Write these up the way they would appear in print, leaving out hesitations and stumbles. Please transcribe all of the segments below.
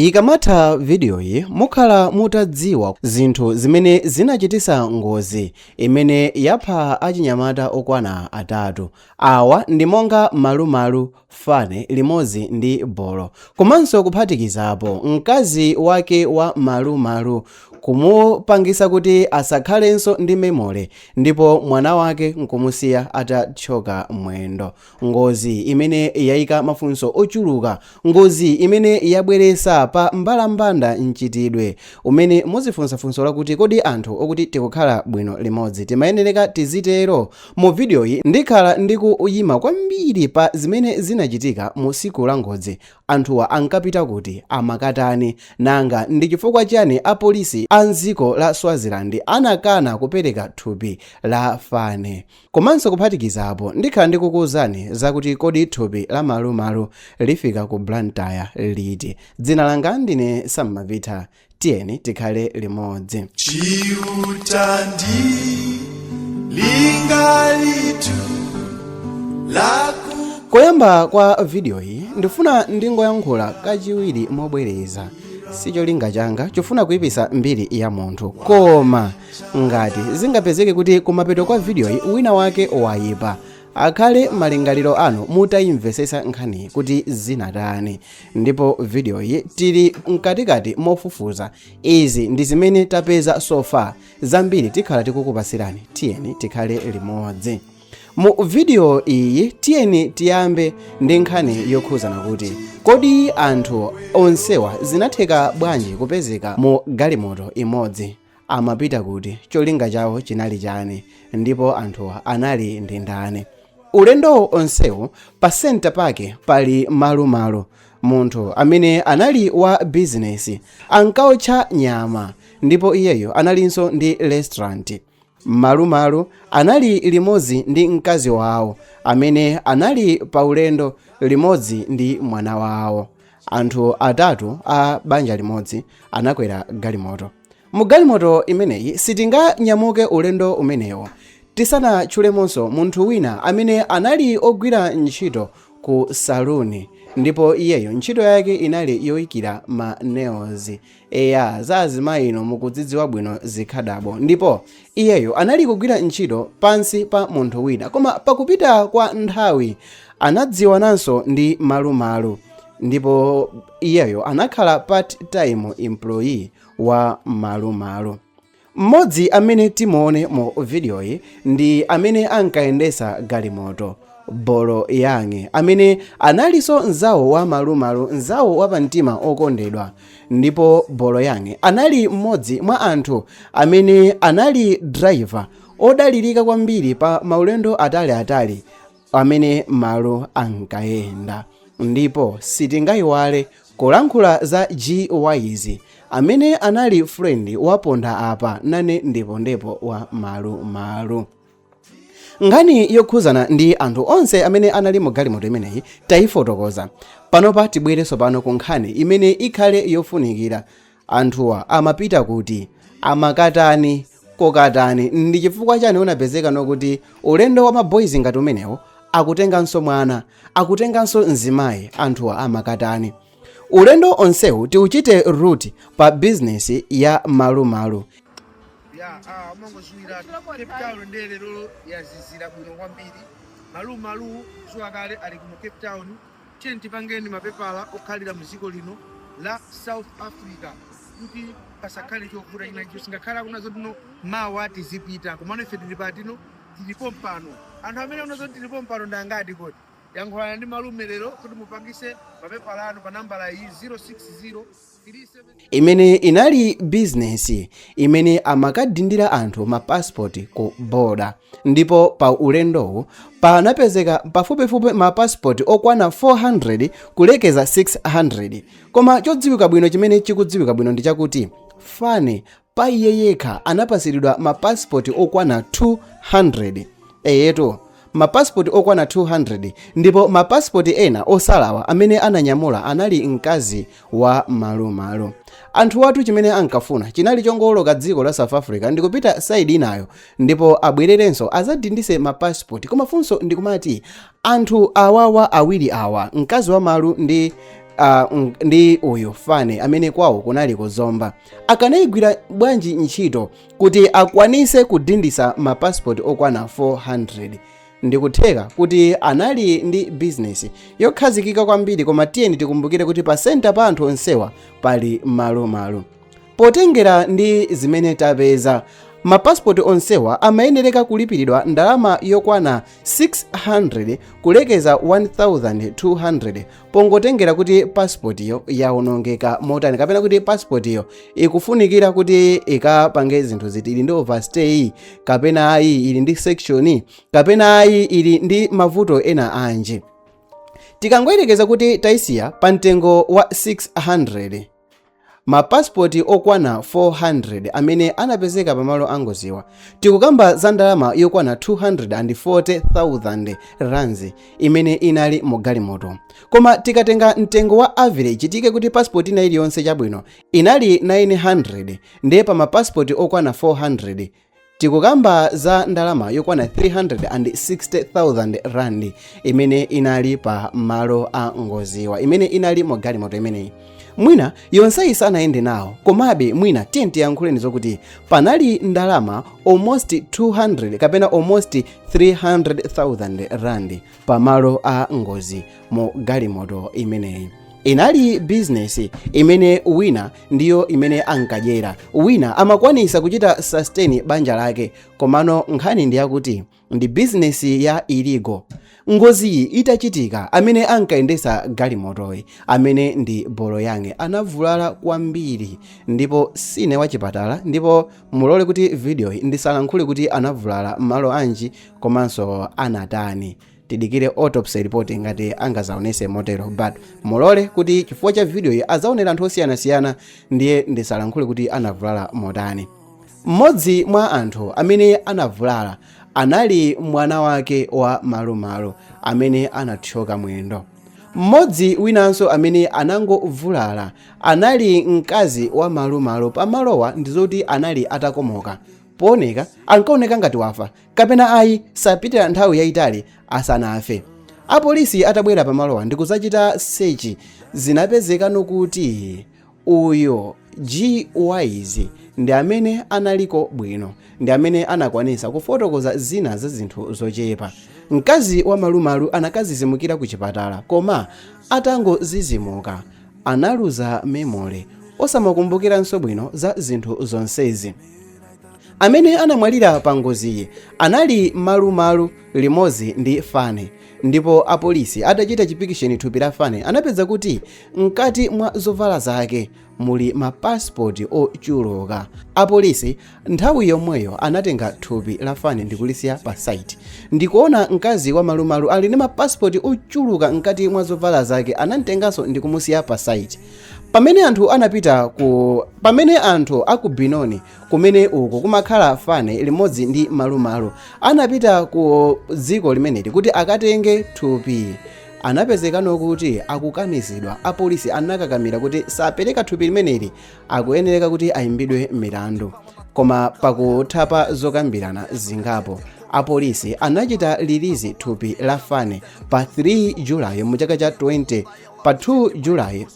Ikamatha vidiyoyi, mukhala mutadziwa zinthu zimene zinachitisa ngozi imene yapha achinyamata okwana atatu. Awa ndi monga Malumalu, Fane limodzi ndi Bolo, komanso kuphatikizapo mkazi wake wa Malumalu kumupangisa kuti asakhalenso ndi memory, ndipo mwana wake nkumusiya atathyoka mwendo. Ngozi imene yayika mafunso ochuluka, ngozi imene yabweresa pa mbalambanda mchitidwe umene muzifunsafunso lakuti, kodi anthu okuti tikukhala bwino limodzi timayenereka tizitero? Mu vidiyoyi ndikhala ndikuyima kwambiri pa zimene zinachitika mu siku la ngozi. Anthuwa ankapita kuti? Amakatani? Nanga ndi chifukwa chani apolisi a mdziko la Swaziland anakana kupereka thupi la Fane? Komanso kuphatikizapo, ndikhala ndikukuwuzani zakuti kodi thupi la Malumalu lifika ku Blantyre liti. Dzina langa ndine Sammavitha, tiyeni tikhale limodzi. Chiuta ndi lingalitu laku. Koyamba kwa vidiyoyi, ndifuna ndingoyankhula kachiwiri mobwereza. Sicholinga changa chofuna kuyipisa mbiri ya munthu, koma ngati zingapezeke kuti kumapeto kwa vidiyoyi wina wake wayipa, akhale malingaliro anu mutayimvesesa nkhani kuti zinatani. Ndipo vidiyoyi tili mkatikati mofufuza. Izi ndi zimene tapeza so far, zambiri tikhala tikukupasirani. Tiyeni tikhale limodzi mu vidiyo iyi. Tiyeni tiyambe ndi nkhani yokhuzana kuti kodi anthu onsewa zinatheka bwanji kupezeka mu galimoto imodzi? Amapita kuti? Cholinga chawo chinali chani? Ndipo anthuwa anali ndi ndani? Ulendo onsewu, pa center pake pali Malumalu, munthu amene anali wa bizinesi, ankaotcha nyama, ndipo iyeyo analinso ndi restaurant. Malumalu anali limodzi ndi mkazi wawo amene anali pa ulendo limodzi ndi mwana wawo. Anthu atatu a banja limodzi anakwera galimoto. Mu galimoto imeneyi sitinganyamuke ulendo umenewo tisanatchulemonso munthu wina amene anali ogwira ntchito ku saluni, ndipo iyeyo ntchito yake inali yoyikira ma nails. Eya, za azimayi ino mukudzidziwa bwino, zikhadabo. Ndipo iyeyo anali kugwira ntchito pansi pa munthu wina, koma pakupita kwa nthawi anadziwananso ndi Malumalu, ndipo iyeyo anakhala part time employee wa Malumalu. Mmodzi amene timuone mu vidiyoyi ndi amene ankayendesa galimoto, Bolo Yange, amene analinso mzawo wa Malumalu, mzawo wapamtima okondedwa. Ndipo Bolo Yange anali mmodzi mwa anthu amene anali driver odalirika kwambiri pa maulendo ataliatali amene Malu ankayenda. Ndipo sitingayiwale kulankhula za G Wise, amene anali friend waponda apa nane ndipondepo wa Malumalu. Nkhani yokhuzana ndi anthu onse amene anali mu galimoto imeneyi tayifotokoza. Panopa tibwerenso pano ku nkhani imene ikhale yofunikira. Anthuwa amapita kuti? Amakatani? Kokatani? Ndi chifukwa chani unapezeka nokuti ulendo wa maboys ngati umenewo, akutenganso mwana, akutenganso mzimayi? Anthuwa amakatani? Ulendo onsewu tiuchite route pa bizinesi ya Malumalu. Ya, umangoziwira Cape Town ndiye lero yazizira bwino kwambiri. Malumalu zuwa kale ali kuno Cape Town. Tiye tipangeni mapepala okhalira mdziko lino la South Africa kuti pasakhale chovuta china chonse. Ngakhale akunazo tino mawa tizipita, komano ife tili patino, tilipo mpano. Anthu amene akunazo tilipo mpano ndi angati kodi? Yankhulana ndi malume lero kuti mupangise mapepala anu pa nambala iyi, 060 37. Imene inali bizinesi imene amakadindira anthu mapasipoti ku boda, ndipo pa ulendowu panapezeka pafupifupi mapasipoti okwana 400 kulekeza 600. Koma chodziwika bwino, chimene chikudziwika bwino ndi chakuti Fane pa iye yekha anapasiridwa mapasipoti okwana 200. Eyetu, mapasipoti okwana 200, ndipo mapasipoti ena osalawa amene ananyamula anali mkazi wa Malumalu. Anthu watu chimene ankafuna chinali chongowoloka dziko la South Africa ndikupita side inayo, ndipo abwererenso azadindise mapasipoti. Koma funso ndikumati, anthu awawa awiri awa, mkazi wa Malu ndi ndi uyu Fane amene kwawo kunali kuzomba, akanayigwira bwanji ntchito kuti akwanise kudindisa mapasipoti okwana 400? Ndikutheka kuti anali ndi bizinesi yokhazikika kwambiri, koma tiyeni tikumbukire kuti pa center pa anthu onsewa pali Malumalu. Potengera ndi zimene tapeza, mapasipoti onsewa amayenereka kulipiridwa ndalama yokwana 600 kulekeza 1200, pongotengera kuti pasipotiyo yawonongeka motani kapena kuti pasipotiyo ikufunikira kuti ikapange zinthu ziti, ili ndi overstay kapena ayi, ili ndi section kapena ayi, ili ndi mavuto ena anji. Tikangoyerekeza kuti tayisiya pa mtengo wa 600, mapasipoti okwana 400 amene anapezeka pamalo angoziwa, tikukamba za ndalama yokwana 240,000 rands imene inali mu galimoto. Koma tikatenga mtengo wa average, tike kuti pasipoti ina iliyonse, chabwino, inali 900, ndiye pa mapasipoti okwana 400 tikukamba za ndalama yokwana 360,000 rand imene inali pa malo a ngoziwa, imene inali mu galimoto imeneyi. Mwina yonseyi sanayende nawo, komabe mwina tiye tiyankhuleni zokuti panali ndalama almost 200 kapena almost 300,000 rand pamalo a ngozi mu galimoto imeneyi. Inali bizinesi imene wina ndiyo imene ankadyera, wina amakwanisa kuchita sustain banja lake, komano nkhani ndi yakuti ndi bizinesi ya illegal. Ngoziyi itachitika, amene ankayendesa galimotoyi, amene ndi Bolo Yange, anavulala kwambiri, ndipo sine wachipatala, ndipo mulole kuti videoyi ndisalankhule kuti anavulala malo anji komanso anatani. Tidikire autopsy report ngati angazaonese motero, but mulole kuti chifukwa cha videoyi azaonera anthu osiyanasiyana, ndiye ndisalankhule kuti anavulala motani. Mmodzi mwa anthu amene anavulala anali mwana wake wa Malumalu amene anathyoka mwendo. Mmodzi winanso amene anangovulala anali mkazi wa Malumalu. Pamalowa ndizoti anali atakomoka, pooneka ankaoneka ngati wafa kapena ayi, sapitira nthawi yayitali asanafe. Apolisi atabwera pamalowa ndikuzachita search, zinapezekano kuti uyo G Wise ndi amene analiko bwino, ndi amene anakwanisa kufotokoza zina za zinthu zochepa. Mkazi wa Malumalu anakazizimukira ku chipatala, koma atangozizimuka analuza memory, osamakumbukiranso bwino za zinthu zonsezi. Amene anamwalira pa ngoziyi anali Malumalu limodzi ndi Fane, ndipo apolisi atachita chipikisheni thupi la Fane anapeza kuti mkati mwa zovala zake muli mapasipoti ochuluka. Apolisi nthawi yomweyo anatenga thupi la Fane ndikulisiya pa site. Ndikuona mkazi wa Malumalu ali ndi mapasipoti ochuluka mkati mwa zovala zake, anamtenganso ndikumusiya pa site. Pamene anthu aku Benoni, kumene uku kumakhala Fane limodzi ndi Malumalu, anapita ku dziko limeneli kuti akatenge thupi, anapezekano kuti akukanizidwa. Apolisi anakakamira kuti sapereka thupi limeneli, akuyenereka kuti ayimbidwe milandu. Koma pakutha pa zokambirana zingapo, apolisi anachita release thupi la Fane pa 3 Julayi mu chaka cha 20, pa 2 Julayi,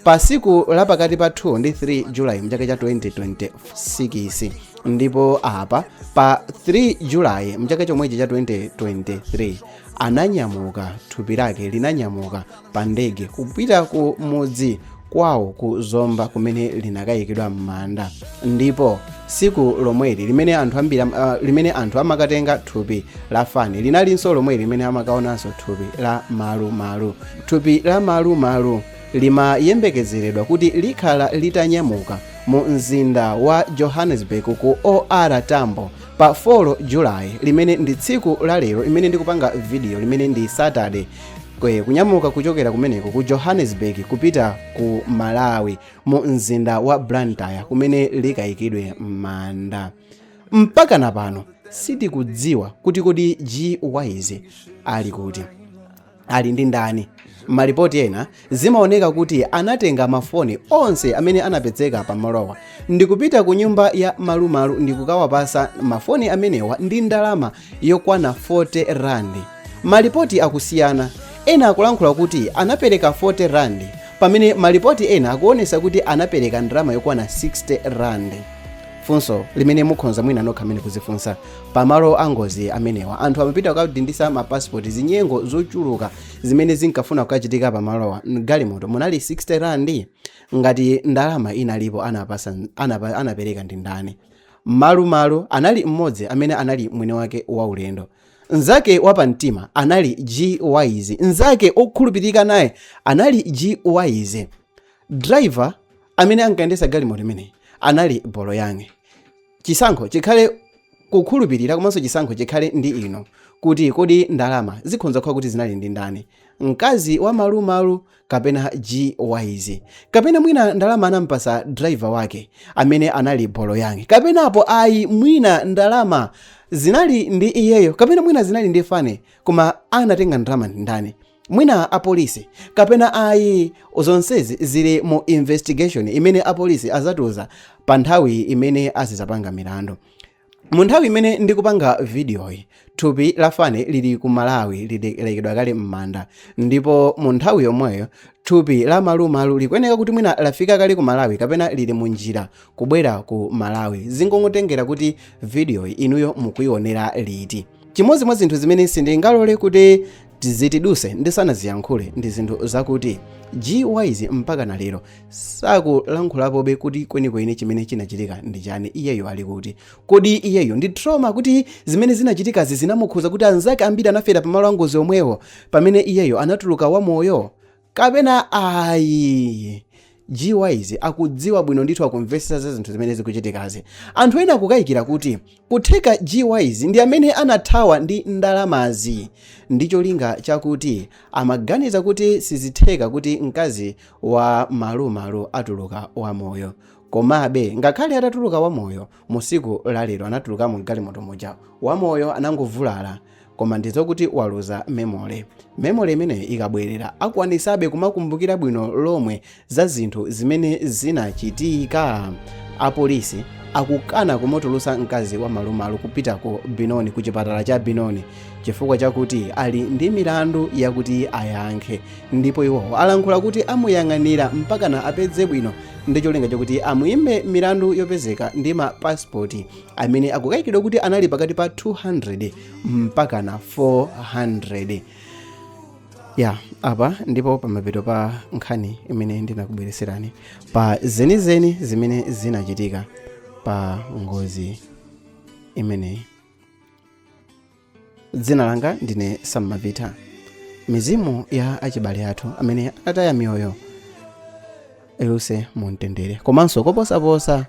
pa siku lapakati pa 2 ndi 3 Julayi mu chaka cha 2026. Ndipo apa pa 3 Julayi mu chaka chomwechi cha 2023 ananyamuka, thupi lake linanyamuka pa ndege kupita ku mudzi kwawo ku Zomba kumene linakayikidwa m'manda. Ndipo siku lomweli limene anthu ambiri limene anthu amakatenga thupi la Fani linalinso lomweli limene amakaonanso thupi la Malumalu. Thupi la Malumalu limayembekezeredwa kuti likhala litanyamuka mu mzinda wa Johannesburg ku OR Tambo pa 4 Julayi, limene ndi tsiku la lero limene ndikupanga video, limene ndi Saturday, kunyamuka kuchokera kumeneko ku Johannesburg kupita ku Malawi mu mzinda wa Blantyre kumene likayikidwe m'manda. Mpaka na pano sitikudziwa kuti kodi G Wise ali kuti, ali ndi ndani. Malipoti ena zimaoneka kuti anatenga mafoni onse amene anapezeka pamalowa ndikupita ku nyumba ya Malumalu ndikukawapasa mafoni amenewa ndi ndalama yokwana 40 rand. Malipoti akusiyana, ena akulankhula kuti anapereka 40 rand. Pamene malipoti ena akuonesa kuti anapereka ndalama yokwana 60 rand. Funso limene mukhonza mwina nokha amene kuzifunsa, pamalo angozi amenewa anthu amapita kukadindisa mapasipoti, zinyengo zochuluka zimene zinkafuna kukachitika pamalowa, galimoto munali 60 rand? Ngati ndalama inalipo, anapereka ndi ndani? Malumalu anali mmodzi amene anali mwini wake wa ulendo. Mnzake wapamtima anali G Wise, mnzake okhulupirika naye anali G Wise. Driver amene ankayendesa galimoto imeneyi anali Bolo Yange. Chisankho chikhale kukhulupirira, komanso chisankho chikhale ndi ino kuti kodi ndalama zikhonza kukhala kuti zinali ndi ndani, mkazi wa Malumalu kapena G Wise, kapena mwina ndalama anampasa driver wake amene anali Bolo Yange, kapenapo ayi, mwina ndalama zinali ndi iyeyo, kapena mwina zinali ndi Fane, koma anatenga ndalama ndi ndani? Mwina apolisi kapena ayi, zonsezi zili mu investigation imene apolisi azatiuza pa nthawi imene azizapanga milandu. Mu nthawi imene ndikupanga videoyi, thupi la Fane lili ku Malawi, lilekidwa kale m'manda, ndipo mu nthawi yomweyo thupi la Malumalu likuyeneka kuti mwina lafika kale ku Malawi kapena lili mu njira kubwera ku Malawi, zingongotengera kuti videoyi inuyo mukuyionera liti. Chimodzi mwa zinthu zimene sindingalole kuti tizitiduse ndisanaziyankhule ndi zinthu zakuti G Wise mpaka na lero sakulankhulapobe kuti kwenikweni chimene chinachitika ndi chani. Iyeyo ali kuti? Kodi iyeyo ndi trauma kuti zimene zinachitikazi zinamukhuza kuti anzake ambiri anafera pamalo angozi omwewo pamene iyeyo anatuluka wamoyo, kapena ayi, G Wise akudziwa bwino ndithu, akumvetsetsa za zinthu zimene zikuchitikazi? Anthu ena akukayikira kuti kutheka G Wise ndi amene anathawa ndi ndalamazi ndi cholinga chakuti amaganiza kuti sizitheka kuti mkazi wa Malumalu atuluka wamoyo. Komabe ngakhale atatuluka wamoyo mu siku lalero, anatuluka mu galimoto muja wamoyo, anangovulala, koma ndizokuti waluza memory. Memory imeneyi ikabwerera, akwanisabe kumakumbukira bwino lomwe za zinthu zimene zinachitika? Apolisi akukana kumutulusa mkazi wa Malumalu kupita ku Benoni, ku chipatala cha Benoni, chifukwa chakuti ali ndi milandu yakuti ayankhe, ndipo iwowo alankhula kuti amuyang'anira mpakana apedze bwino ndi cholinga chakuti amuyimbe milandu yopezeka ndi ma pasipoti amene akukayikidwa kuti anali pakati pa 200 mpakana 400. Ya, apa ndipo pamapeto pa nkhani imene ndinakubwereserani pa zenizeni zimene zinachitika pa ngozi imeneyi. Dzina langa ndine Sammavita. Mizimu ya achibale athu amene anataya miyoyo iwuse mumtendere, komanso koposaposa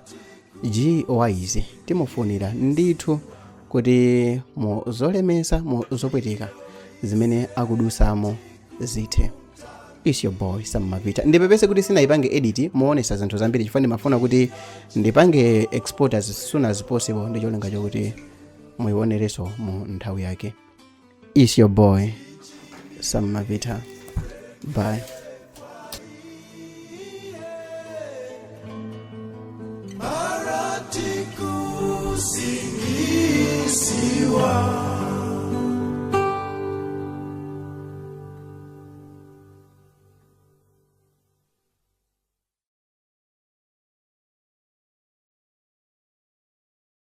G Wise timufunira ndithu kuti mu zolemesa, mu zopweteka zimene akudusamo zithe. It's your boy Sammavita. Ndipepese kuti sinayipange edit moonesa zinthu zambiri chifukwa ndimafuna kuti ndipange export as soon as possible ndi cholinga chokuti muyionerenso mu nthawi yake. It's your boy Sammavita, bye.